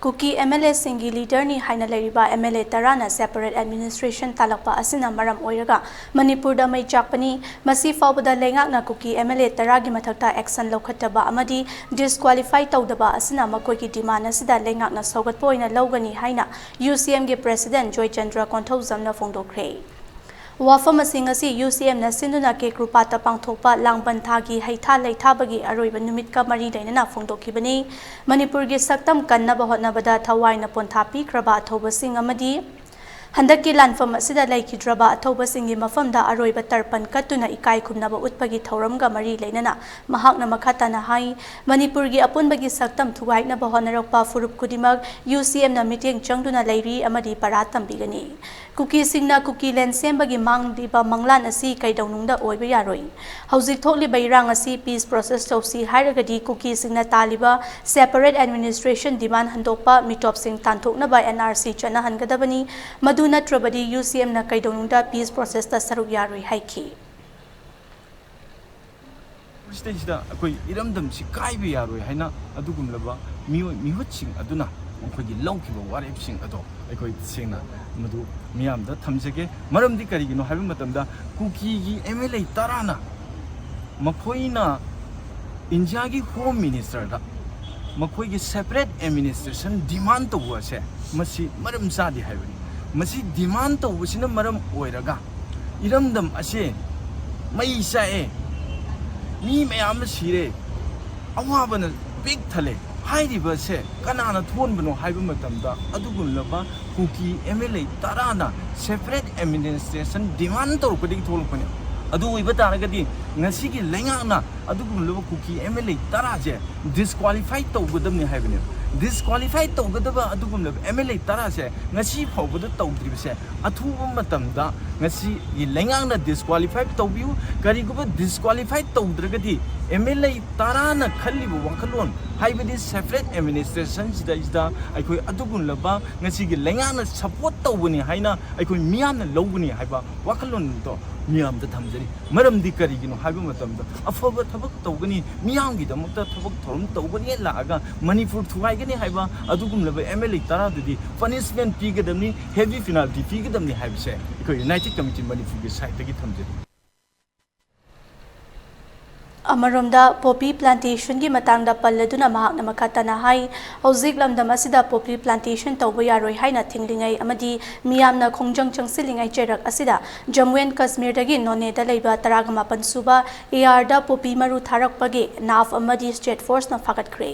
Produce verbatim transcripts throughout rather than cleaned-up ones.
ꯀꯨꯀꯤ M L ꯑꯦꯁꯤꯡꯒꯤ ꯂꯤꯗꯔꯅꯤ ꯍꯥꯏꯅ ꯂꯩꯔꯤꯕ ꯑꯦꯝ ꯑꯦꯜ ꯑꯦ ꯇꯔꯥꯅ ꯁꯦꯄꯔꯦꯠ ꯑꯦꯗꯃꯤꯅꯤꯁꯇ꯭ꯔꯦꯁꯟ ꯇꯥꯜꯂꯛꯄ ꯑꯁꯤꯅ ꯃꯔꯝ ꯑꯣꯏꯔꯒ ꯃꯅꯤꯄꯨꯔꯗ ꯃꯩ ꯆꯥꯛꯄꯅꯤ꯫ ꯃꯁꯤ ꯐꯥꯎꯕꯗ ꯂꯩꯉꯥꯛꯅ ꯀꯨꯀꯤ ꯑꯦꯝ ꯑꯦꯜ ꯑꯦ ꯇꯔꯥꯒꯤ ꯃꯊꯛꯇ ꯑꯦꯛꯁꯟ ꯂꯧꯈꯠꯇꯕ ꯑꯃꯗꯤ ꯗꯤꯁꯀ꯭ꯋꯥꯂꯤꯐꯥꯏ ꯇꯧꯗꯕ ꯑꯁꯤꯅ ꯃꯈꯣꯏꯒꯤ ꯗꯤꯃꯥꯟ ꯑꯁꯤꯗ ꯂꯩꯉꯥꯛꯅ ꯁꯧꯒꯠꯄ ꯑꯣꯏꯅ ꯂꯧꯒꯅꯤ ꯍꯥꯏꯅ ꯌꯨ ꯁꯤ ꯑꯦꯝꯒꯤ ꯄ꯭ꯔꯦꯁꯤꯗꯦꯟꯠ ꯖꯣꯏꯆꯟꯗ꯭ꯔ ꯀꯣꯟꯊꯧꯖꯝꯅ ꯐꯣꯡꯗꯣꯛꯈ꯭ꯔꯦ꯫ ꯋꯥꯐꯝ ꯑꯁꯤ ꯉꯁꯤ ꯌꯨ ꯁꯤ ꯑꯦꯝꯅ ꯁꯤꯟꯗꯨꯅ ꯀꯦꯀ꯭ꯔꯨꯄꯥꯠꯇ ꯄꯥꯡꯊꯣꯛꯄ ꯂꯥꯡꯕꯟ ꯊꯥꯒꯤ ꯍꯩꯊꯥ ꯂꯩꯊꯥꯕꯒꯤ ꯑꯔꯣꯏꯕ ꯅꯨꯃꯤꯠꯀ ꯃꯔꯤ ꯂꯩꯅꯅ ꯐꯣꯡꯗꯣꯛꯈꯤꯕꯅꯤ꯫ ꯃꯅꯤꯄꯨꯔꯒꯤ ꯁꯛꯇꯝ ꯀꯟꯅꯕ ꯍꯣꯠꯅꯕꯗ ꯊꯋꯥꯏꯅ ꯄꯣꯟꯊꯥ ꯄꯤꯈ꯭ꯔꯕ ꯑꯊꯧꯕꯁꯤꯡ ꯑꯃꯗꯤ ꯍꯟꯗꯛꯀꯤ ꯂꯥꯟꯐꯝ ꯑꯁꯤꯗ ꯂꯩꯈꯤꯗ꯭ꯔꯕ ꯑꯊꯧꯕꯁꯤꯡꯒꯤ ꯃꯐꯝꯗ ꯑꯔꯣꯏꯕ ꯇꯔꯄꯟ ꯀꯠꯇꯨꯅ ꯏꯀꯥꯏ ꯈꯨꯝꯅꯕ ꯎꯠꯄꯒꯤ ꯊꯧꯔꯝꯒ ꯃꯔꯤ ꯂꯩꯅꯅ ꯃꯍꯥꯛꯅ ꯃꯈꯥ ꯇꯥꯅ ꯍꯥꯏ, ꯃꯅꯤꯄꯨꯔꯒꯤ ꯑꯄꯨꯟꯕꯒꯤ ꯁꯛꯇꯝ ꯊꯨꯒꯥꯏꯅꯕ ꯍꯣꯠꯅꯔꯛꯄ ꯐꯨꯔꯨꯞ ꯈꯨꯗꯤꯡꯃꯛ ꯌꯨ ꯁꯤ ꯑꯦꯝꯅ ꯃꯤꯠꯌꯦꯡ ꯆꯪꯗꯨꯅ ꯂꯩꯔꯤ ꯑꯃꯗꯤ ꯄꯔꯥ ꯇꯝꯕꯤꯒꯅꯤ꯫ ꯀꯨꯀꯤꯁꯤꯡꯅ ꯀꯨꯀꯤꯂꯦꯟ ꯁꯦꯝꯕꯒꯤ ꯃꯥꯡꯂꯤꯕ ꯃꯪꯂꯥꯟ ꯑꯁꯤ ꯀꯩꯗꯧꯅꯨꯡꯗ ꯑꯣꯏꯕ ꯌꯥꯔꯣꯏ꯫ ꯍꯧꯖꯤꯛ ꯊꯣꯛꯂꯤꯕ ꯏꯔꯥꯡ ꯑꯁꯤ ꯄꯤꯁ ꯄ꯭ꯔꯣꯁꯦꯁ ꯇꯧꯁꯤ ꯍꯥꯏꯔꯒꯗꯤ ꯀꯨꯀꯤꯁꯤꯡꯅ ꯇꯥꯜꯂꯤꯕ ꯁꯦꯄꯔꯦꯠ ꯑꯦꯗꯃꯤꯅꯤꯁꯇ꯭ꯔꯦꯁꯟ ꯗꯤꯃꯥꯟ ꯍꯟꯗꯣꯛꯄ ꯃꯤꯇꯣꯞꯁꯤꯡ ꯇꯥꯟꯊꯣꯛꯅꯕ ꯑꯦꯟ ꯑꯥꯔ ꯁꯤ ꯆꯠꯅꯍꯟꯒꯗꯕꯅꯤ꯫ ꯃꯗꯨ ꯅꯠꯇ꯭ꯔꯕꯗꯤ ꯌꯨ ꯁꯤ ꯑꯦꯝꯅ ꯀꯩꯗꯧꯅꯨꯡꯗ ꯄꯤꯁ ꯄ꯭ꯔꯣꯁꯦꯁꯇ ꯁꯔꯨꯛ ꯌꯥꯔꯣꯏ ꯍꯥꯏꯈꯤ꯫ ꯁꯤꯗꯩꯁꯤꯗ ꯑꯩꯈꯣꯏ ꯏꯔꯝꯗꯝꯁꯤ ꯀꯥꯏꯕ ꯌꯥꯔꯣꯏ ꯍꯥꯏꯅ ꯑꯗꯨꯒꯨꯝꯂꯕ ꯃꯤꯑꯣꯏ ꯃꯤꯍꯨꯠꯁꯤꯡ ꯑꯗꯨꯅ ꯃꯈꯣꯏꯒꯤ ꯂꯧꯈꯤꯕ ꯋꯥꯔꯦꯞꯁꯤꯡ ꯑꯗꯣ ꯑꯩꯈꯣꯏ ꯇꯁꯦꯡꯅ ꯃꯗꯨ ꯃꯤꯌꯥꯝꯗ ꯊꯝꯖꯒꯦ꯫ ꯃꯔꯝꯗꯤ ꯀꯔꯤꯒꯤꯅꯣ ꯍꯥꯏꯕ ꯃꯇꯝꯗ ꯀꯨꯀꯤꯒꯤ ꯑꯦꯝ ꯑꯦꯜ ꯑꯦ ꯇꯔꯥꯅ ꯃꯈꯣꯏꯅ ꯏꯟꯗꯤꯌꯥꯒꯤ ꯍꯣꯝ ꯃꯤꯅꯤꯁꯇꯔꯗ ꯃꯈꯣꯏꯒꯤ ꯁꯦꯄꯔꯦꯠ ꯑꯦꯗꯃꯤꯅꯤꯁꯇ꯭ꯔꯦꯁꯟ ꯗꯤꯃꯥꯟ ꯇꯧꯕ ꯑꯁꯦ ꯃꯁꯤ ꯃꯔꯝ ꯆꯥꯗꯦ ꯍꯥꯏꯕꯅꯤ꯫ ꯃꯁꯤ ꯗꯤꯃꯥꯟ ꯇꯧꯕꯁꯤꯅ ꯃꯔꯝ ꯑꯣꯏꯔꯒ ꯏꯔꯝꯗꯝ ꯑꯁꯦ ꯃꯩ ꯆꯥꯛꯑꯦ, ꯃꯤ ꯃꯌꯥꯝ ꯑꯃ ꯁꯤꯔꯦ, ꯑꯋꯥꯕꯅ ꯄꯤꯛ ꯊꯜꯂꯦ ꯍꯥꯏꯔꯤꯕꯁꯦ ꯀꯅꯥꯅ ꯊꯣꯛꯍꯟꯕꯅꯣ ꯍꯥꯏꯕ ꯃꯇꯝꯗ ꯑꯗꯨꯒꯨꯝꯂꯕ ꯀꯨꯀꯤ ꯑꯦꯝ ꯑꯦꯜ ꯑꯦ ꯇꯔꯥꯅ ꯁꯦꯄꯔꯦꯠ ꯑꯦꯗꯃꯤꯅꯤꯁꯇ꯭ꯔꯦꯁꯟ ꯗꯤꯃꯥꯟ ꯇꯧꯔꯛꯄꯗꯒꯤ ꯊꯣꯛꯂꯛꯄꯅꯦ꯫ ꯑꯗꯨ ꯑꯣꯏꯕ ꯇꯥꯔꯒꯗꯤ ꯉꯁꯤꯒꯤ ꯂꯩꯉꯥꯛꯅ ꯑꯗꯨꯒꯨꯝꯂꯕ ꯀꯨꯀꯤ ꯑꯦꯝ ꯑꯦꯜ ꯑꯦ ꯇꯔꯥꯁꯦ ꯗꯤꯁꯀ꯭ꯋꯥꯂꯤꯐꯥꯏ ꯇꯧꯒꯗꯕꯅꯤ ꯍꯥꯏꯕꯅꯦꯕ꯫ ꯗꯤꯁꯀ꯭ꯋꯥꯂꯤꯐꯥꯏ ꯇꯧꯒꯗꯕ ꯑꯗꯨꯒꯨꯝꯂꯕ ꯑꯦꯝ ꯑꯦꯜ ꯑꯦ ꯇꯔꯥꯁꯦ ꯉꯁꯤ ꯐꯥꯎꯕꯗ ꯇꯧꯗ꯭ꯔꯤꯕꯁꯦ ꯑꯊꯨꯕ ꯃꯇꯝꯗ ꯉꯁꯤꯒꯤ ꯂꯩꯉꯥꯛꯅ ꯗꯤꯁꯀ꯭ꯋꯥꯂꯤꯐꯥꯏ ꯇꯧꯕꯤꯌꯨ꯫ ꯀꯔꯤꯒꯨꯝꯕ ꯗꯤꯁꯀ꯭ꯋꯥꯂꯤꯐꯥꯏ ꯇꯧꯗ꯭ꯔꯒꯗꯤ ꯑꯦꯝ ꯑꯦꯜ ꯑꯦ ꯇꯔꯥꯅ ꯈꯜꯂꯤꯕ ꯋꯥꯈꯜꯂꯣꯟ, ꯍꯥꯏꯕꯗꯤ separate administration ꯁꯤꯗꯩꯁꯤꯗ ꯑꯩꯈꯣꯏ ꯑꯗꯨꯒꯨꯝꯂꯕ ꯉꯁꯤꯒꯤ ꯂꯩꯉꯥꯛꯅ support ꯇꯧꯕꯅꯤ ꯍꯥꯏꯅ ꯑꯩꯈꯣꯏ ꯃꯤꯌꯥꯝꯅ ꯂꯧꯒꯅꯤ ꯍꯥꯏꯕ ꯋꯥꯈꯜꯂꯣꯟꯗꯣ ꯃꯤꯌꯥꯝꯗ ꯊꯝꯖꯔꯤ꯫ ꯃꯔꯝꯗꯤ ꯀꯔꯤꯒꯤꯅꯣ ꯍꯥꯏꯕ ꯃꯇꯝꯗ, ꯑꯐꯕ ꯊꯕꯛ ꯇꯧꯒꯅꯤ, ꯃꯤꯌꯥꯝꯒꯤꯗꯃꯛꯇ ꯊꯕꯛ ꯊꯧꯔꯝ ꯇꯧꯒꯅꯤ ꯂꯥꯛꯑꯒ ꯃꯅꯤꯄꯨꯔ ꯊꯨꯒꯥꯏꯒꯅꯤ ꯍꯥꯏꯕ ꯑꯗꯨꯒꯨꯝꯂꯕ ꯑꯦꯝ ꯑꯦꯜ ꯑꯦ ꯇꯔꯥꯗꯨꯗꯤ punishment ꯄꯤꯒꯗꯕꯅꯤ, heavy penalty ꯄꯤꯒꯗꯕꯅꯤ ꯍꯥꯏꯕꯁꯦ ꯑꯩꯈꯣꯏ United Committee ꯃꯅꯤꯄꯨꯔꯒꯤ side ꯇꯒꯤ ꯊꯝꯖꯔꯤ꯫ ꯑꯃꯔꯣꯝꯗ, poppy plantation ꯒꯤ ꯃꯇꯥꯡꯗ ꯄꯜꯂꯗꯨꯅ ꯃꯍꯥꯛꯅ ꯃꯈꯥ ꯇꯥꯅ ꯍꯥꯏ, ꯍꯧꯖꯤꯛ ꯂꯝꯗꯝ ꯑꯁꯤꯗ poppy plantation ꯇꯧꯕ ꯌꯥꯔꯣꯏ ꯍꯥꯏꯅ ꯊꯤꯡꯂꯤꯉꯩ ꯑꯃꯗꯤ ꯃꯤꯌꯥꯝꯅ ꯈꯣꯡꯖꯪ ꯆꯪꯁꯤꯜꯂꯤꯉꯩ ꯆꯩꯔꯛ ꯑꯁꯤꯗ ꯖꯝꯃꯨ ꯑꯦꯟ ꯀꯁꯃꯤꯔꯗꯒꯤ ꯅꯣꯅꯦꯗ ꯂꯩꯕ ꯇꯔꯥꯒ ꯃꯥꯄꯟ ꯁꯨꯕ ꯑꯦ ꯑꯥꯔꯗ poppy ꯃꯔꯨ ꯊꯥꯔꯛꯄꯒꯤ ꯅꯥꯐ ꯑꯃꯗꯤ state force ꯅ ꯐꯥꯒꯠꯈ꯭ꯔꯦ꯫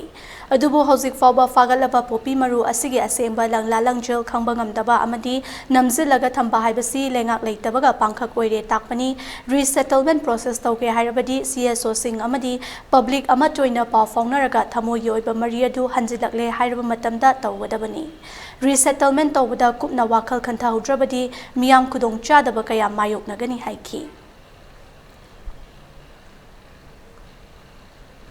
ꯑꯗꯨꯕꯨ ꯍꯧꯖꯤꯛ ꯐꯥꯎꯕ ꯐꯥꯒꯠꯂꯕ poppy ꯃꯔꯨ ꯑꯁꯤꯒꯤ ꯑꯁꯦꯡꯕ ꯂꯪꯂꯥ ꯂꯪꯖꯦꯜ ꯈꯪꯕ ꯉꯝꯗꯕ ꯑꯃꯗꯤ ꯅꯝꯖꯤꯜꯂꯒ ꯊꯝꯕ ꯍꯥꯏꯕꯁꯤ ꯂꯩꯉꯥꯛ ꯂꯩꯇꯕꯒ ꯄꯥꯡꯈꯛ ꯑꯣꯏꯔꯦ ꯇꯥꯛꯄꯅꯤ꯫ Resettlement process ꯇꯧꯒꯦ ꯍꯥꯏꯔꯕꯗꯤ C S O ꯁꯤꯡ ꯑꯃꯗꯤ public ꯑꯃꯠꯇ ꯑꯣꯏꯅ ꯄꯥꯎ ꯐꯥꯎꯅꯔꯒ ꯊꯃꯣꯏꯒꯤ ꯑꯣꯏꯕ ꯃꯔꯤ ꯑꯗꯨ ꯍꯟꯖꯤꯜꯂꯛꯂꯦ ꯍꯥꯏꯔꯕ ꯃꯇꯝꯗ ꯇꯧꯒꯗꯕꯅꯤ꯫ Resettlement ꯇꯧꯕꯗ ꯀꯨꯞꯅ ꯋꯥꯈꯜ ꯈꯟꯊꯍꯧꯗ꯭ꯔꯕꯗꯤ ꯃꯤꯌꯥꯝ ꯈꯨꯗꯣꯡ ꯆꯥꯗꯕ ꯀꯌꯥ ꯃꯥꯌꯣꯛꯅꯒꯅꯤ ꯍꯥꯏꯈꯤ꯫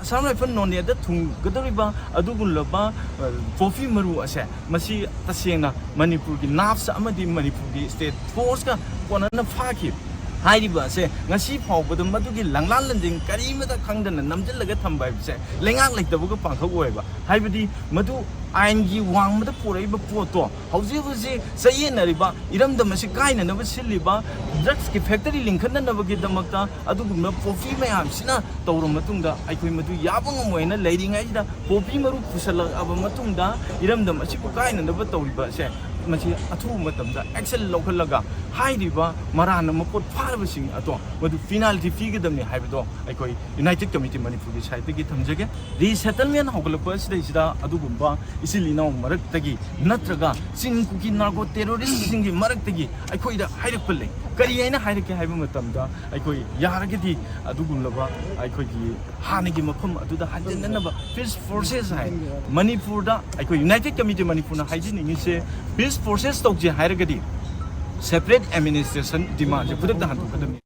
Assam Rifle ꯅꯣꯅꯦꯗ ꯊꯨꯡꯒꯗꯧꯔꯤꯕ ꯑꯗꯨꯒꯨꯝꯂꯕ, ꯑ, poppy ꯃꯔꯨ ꯑꯁꯦ, ꯃꯁꯤ ꯇꯁꯦꯡꯅ ꯃꯅꯤꯄꯨꯔꯒꯤ ꯅꯥꯐꯁ ꯑꯃꯗꯤ ꯃꯅꯤꯄꯨꯔꯒꯤ state force ꯀ ꯀꯣꯟꯅꯅ ꯐꯥꯈꯤ ꯍꯥꯏꯔꯤꯕ ꯑꯁꯦ, ꯉꯁꯤ ꯐꯥꯎꯕꯗ ꯃꯗꯨꯒꯤ ꯂꯪꯂꯥ ꯂꯟꯖꯦꯟ ꯀꯔꯤꯃꯇ ꯈꯪꯗꯅ ꯅꯝꯁꯤꯜꯂꯒ ꯊꯝꯕ ꯍꯥꯏꯕꯁꯦ ꯂꯩꯉꯥꯛ ꯂꯩꯇꯕꯒ ꯄꯥꯡꯈꯛ ꯑꯣꯏꯕ꯫ ꯍꯥꯏꯕꯗꯤ ꯃꯗꯨ ꯑꯥꯏꯟꯒꯤ ꯋꯥꯡꯃꯗ ꯄꯨꯔꯛꯏꯕ ꯄꯣꯠꯇꯣ ꯍꯧꯖꯤꯛ ꯍꯧꯖꯤꯛ ꯆꯌꯦꯠꯅꯔꯤꯕ, ꯏꯔꯝꯗꯝ ꯑꯁꯤ ꯀꯥꯏꯅꯅꯕ ꯁꯤꯜꯂꯤꯕ drugs ꯀꯤ factory ꯂꯤꯡꯈꯠꯅꯅꯕꯒꯤꯗꯃꯛꯇ ꯑꯗꯨꯒꯨꯝꯕ poppy ꯃꯌꯥꯝꯁꯤꯅ ꯇꯧꯔꯕ ꯃꯇꯨꯡꯗ, ꯑꯩꯈꯣꯏ ꯃꯗꯨ ꯌꯥꯕ ꯉꯝꯃꯣꯏꯅ ꯂꯩꯔꯤꯉꯩꯁꯤꯗ, poppy ꯃꯔꯨ ꯄꯨꯁꯜꯂꯛꯑꯕ ꯃꯇꯨꯡꯗ ꯏꯔꯝꯗꯝ ꯑꯁꯤꯕꯨ ꯀꯥꯏꯅꯅꯕ ꯇꯧꯔꯤꯕ ꯑꯁꯦ, ꯃꯁꯤ ꯑꯊꯨꯕ ꯃꯇꯝꯗ action ꯂꯧꯈꯠꯂꯒ ꯍꯥꯏꯔꯤꯕ ꯃꯔꯥꯟꯅ ꯃꯄꯣꯠ ꯐꯥꯔꯕꯁꯤꯡ ꯑꯗꯣ ꯃꯗꯨ penalty ꯄꯤꯒꯗꯕꯅꯤ ꯍꯥꯏꯕꯗꯣ ꯑꯩꯈꯣꯏ United Committee ꯃꯅꯤꯄꯨꯔꯒꯤ side ꯇꯒꯤ ꯊꯝꯖꯒꯦ꯫ Resettlement ꯍꯧꯒꯠꯂꯛꯄ ꯑꯁꯤꯗꯩꯁꯤꯗ ꯑꯗꯨꯒꯨꯝꯕ ꯏꯆꯤꯜ ꯏꯅꯥꯎ ꯃꯔꯛꯇꯒꯤ ꯅꯠꯇ꯭ꯔꯒ ꯆꯤꯡ ꯀꯨꯀꯤ narco terrorist ꯁꯤꯡꯒꯤ ꯃꯔꯛꯇꯒꯤ ꯑꯩꯈꯣꯏꯗ ꯍꯥꯏꯔꯛꯄ ꯂꯩ꯫ ꯀꯔꯤ ꯍꯥꯏꯅ ꯍꯥꯏꯔꯛꯀꯦ ꯍꯥꯏꯕ ꯃꯇꯝꯗ, ꯑꯩꯈꯣꯏ ꯌꯥꯔꯒꯗꯤ ꯑꯗꯨꯒꯨꯝꯂꯕ ꯑꯩꯈꯣꯏꯒꯤ ꯍꯥꯟꯅꯒꯤ ꯃꯐꯝ ꯑꯗꯨꯗ ꯍꯟꯖꯤꯟꯅꯅꯕ peace forces ꯍꯥꯏ, ꯃꯅꯤꯄꯨꯔꯗ ꯑꯩꯈꯣꯏ United Committee ꯃꯅꯤꯄꯨꯔꯅ ꯍꯥꯏꯖꯅꯤꯡꯉꯤꯁꯦ, peace forces ꯇꯧꯁꯦ ꯍꯥꯏꯔꯒꯗꯤ separate administration demand ꯁꯦ ꯈꯨꯗꯛꯇ ꯍꯟꯗꯣꯛꯀꯗꯕꯅꯤ꯫